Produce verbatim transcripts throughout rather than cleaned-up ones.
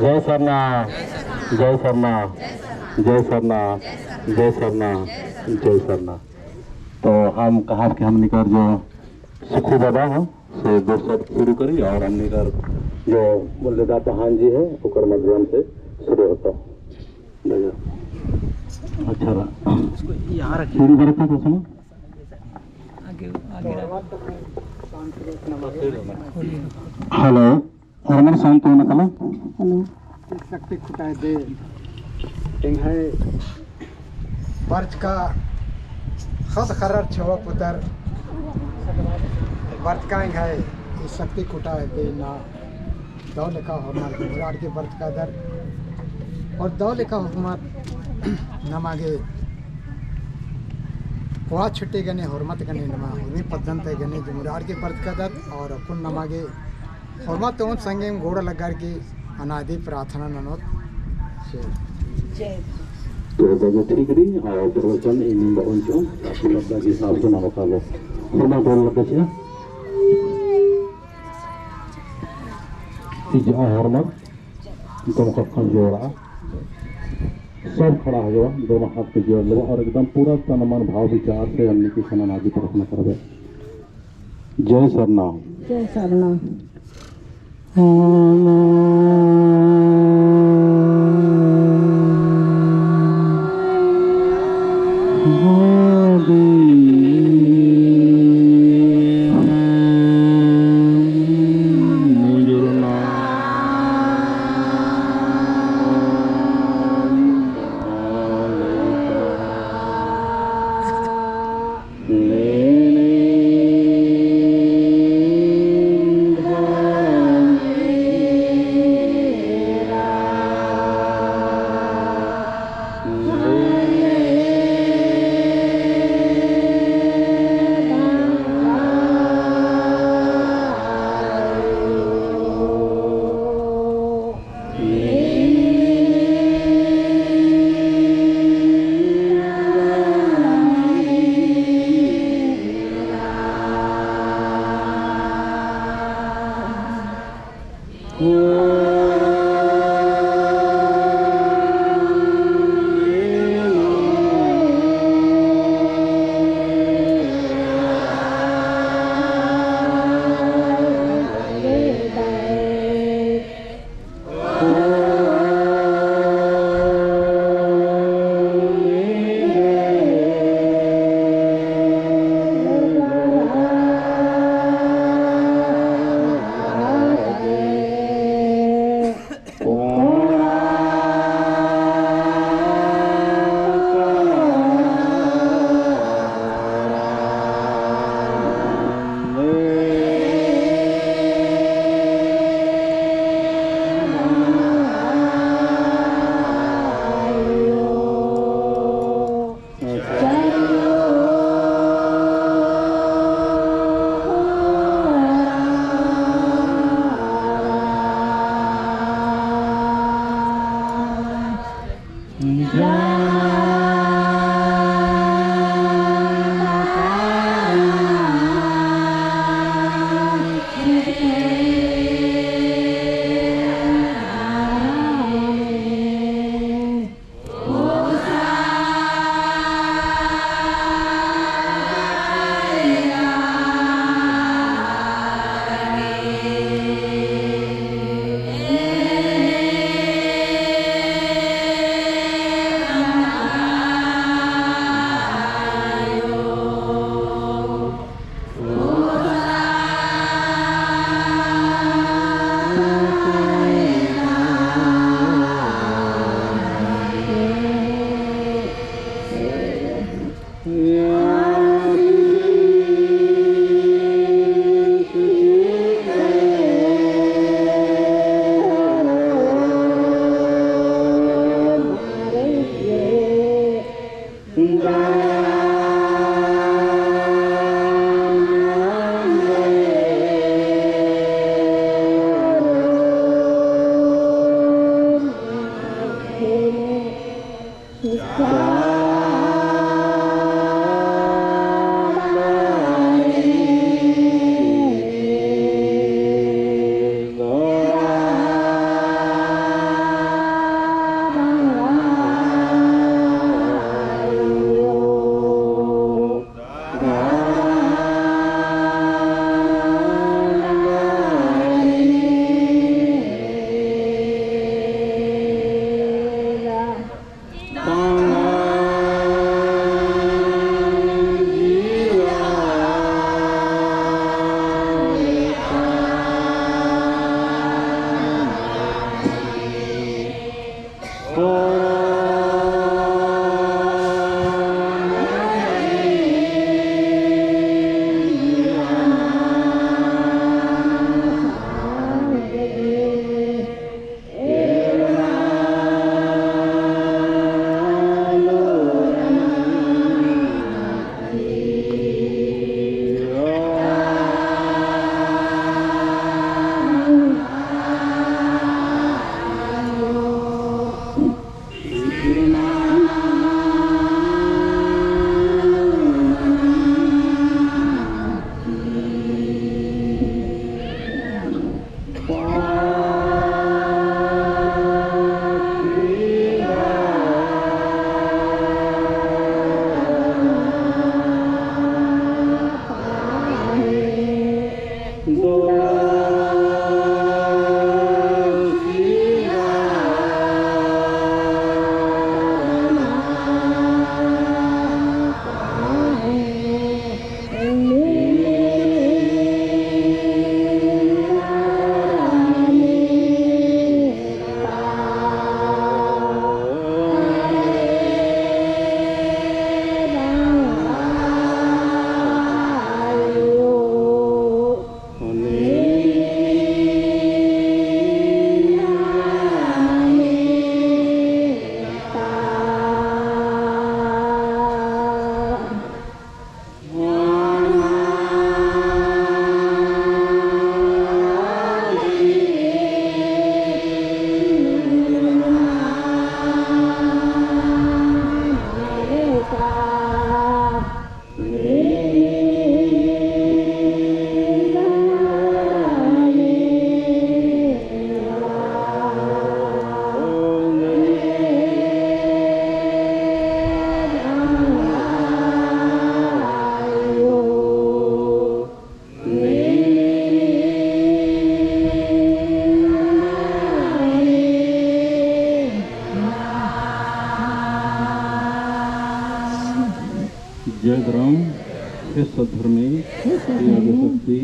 जय सरना, जय सरना, जय सरना, जय सरना, जय सरना। तो हम कहा कि हमनी कर जो सुखू बाबा हैं, से दो शब्द शुरू करी और हमनी कर जो मुल्यदा पहान जी है, ओकर माध्यम से शुरू होता। अच्छा रहा। इसको यहाँ रखिए। शुरू करते हैं, तो सुनो। आगे, आगे रहा। हेलो। होरमर शांत होना कला। हेलो। शक्ति खुटाए दे। एंग्है बरचका ख़द्द ख़र्रर छवा पुतर। बरचका एंग्है ई शक्ति खुटाए दे ना। दव लेखा होरमर मुरार के बरचका दर। और दव लेखा होरमर नमा गे कोहा छुट्टी गने होरमत गने नमा होरमी पद्दन ते गने जो मुरार के बरचका दर और अक्कुन नमा गे होरमत ओन संगे गोड़ लग्गर की अनादि प्रार्थना ननोत। जय। तो बजे ठीक रही और प्रवचन इनिम बहन चो, शब्द के हिसाब से नमक आलो। होरमत गोड़ लग्गर चिआ। इजा होरमत, तुम कखन जोड़ा। सब खड़ा हो जाओ, दोनों हाथ पे जोड़ लो और एकदम पूरा तन मन भाव विचार से हमनी के अनादि प्रार्थना करबे। जय सरना। जय सरना। सद्धर्मे, आगे शक्ति,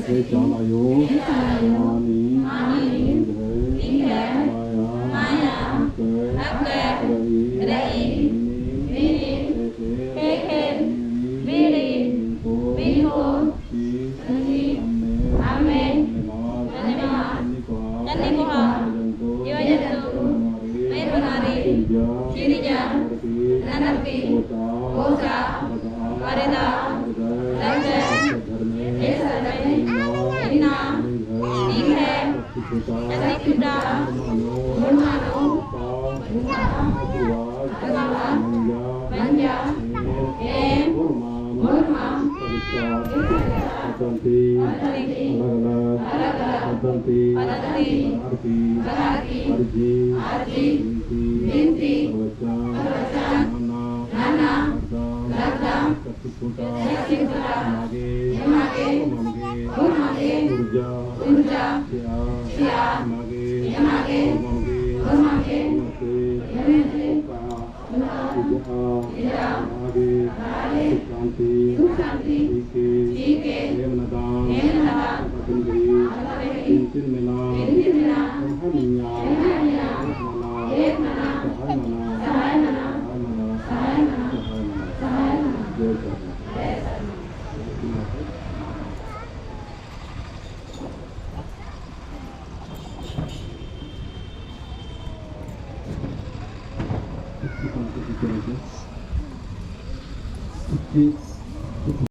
हे चाला आयो, मानिम, निंग्है, माया, अक्कय, रई, नीम, नीम, ख़ेख़ेल, बीड़ी, बीड़ी, बिनको, बिनको, अम्मे, अम्मे, नमाज, नमाज, चन्नी कोहा, चन्नी कोहा, जीवजंतु, जीवजंतु, नमारी, नमारी, गिरजा, गिरजा, नरपी, नरपी, ओसा, ओसा, बरदा, बरदा, बरदा, धर्मे, धर्मे, इन्ना, इन्ना, निंग्है, निंग्है, शक्ति खुटा, शक्ति खुटा, मानो, मानो, रूपा, रूपा, आशीर्वाद, आशीर्वाद, मंजा, मंजा, एम, एम, होरमाम, होरमाम, पवित्र, पवित्र, पद्दंती, पद्दंती, अलग-अलग, अलग-अलग, पद्दंती, पद्दंती, पदार्थी, पदार्थी, अर्जी, अर्जी, बिनती, बिनती, प्रवचन, प्रवचन, नना, नना, लगदम, लगदम, शक्ति खुटा, शक्ति खुटा, मागे, मागे, होरमाम गे, होरमाम गे, ऊर्जा, ऊर्जा, चिआ, चिआ, मागे, मागे, होरमाम गे, होरमाम गे, नते, नते, का, इजआ, इजआ, आगे, आगे, सुख शांति, सुख शांति, ईके, ईके, एम नदाम, एम नदाम, अबकिन गही, अबकिन गही, इन्तिन मेना, इन्तिन मेना, एम्है मइय्याँ, एम्है मइय्याँ, एक मना, एक मना, सहाय मना, सहाय मना, सहाय मना, सहाय मना, सहाय मना, सहाय मना। जय सरना। जय सरना।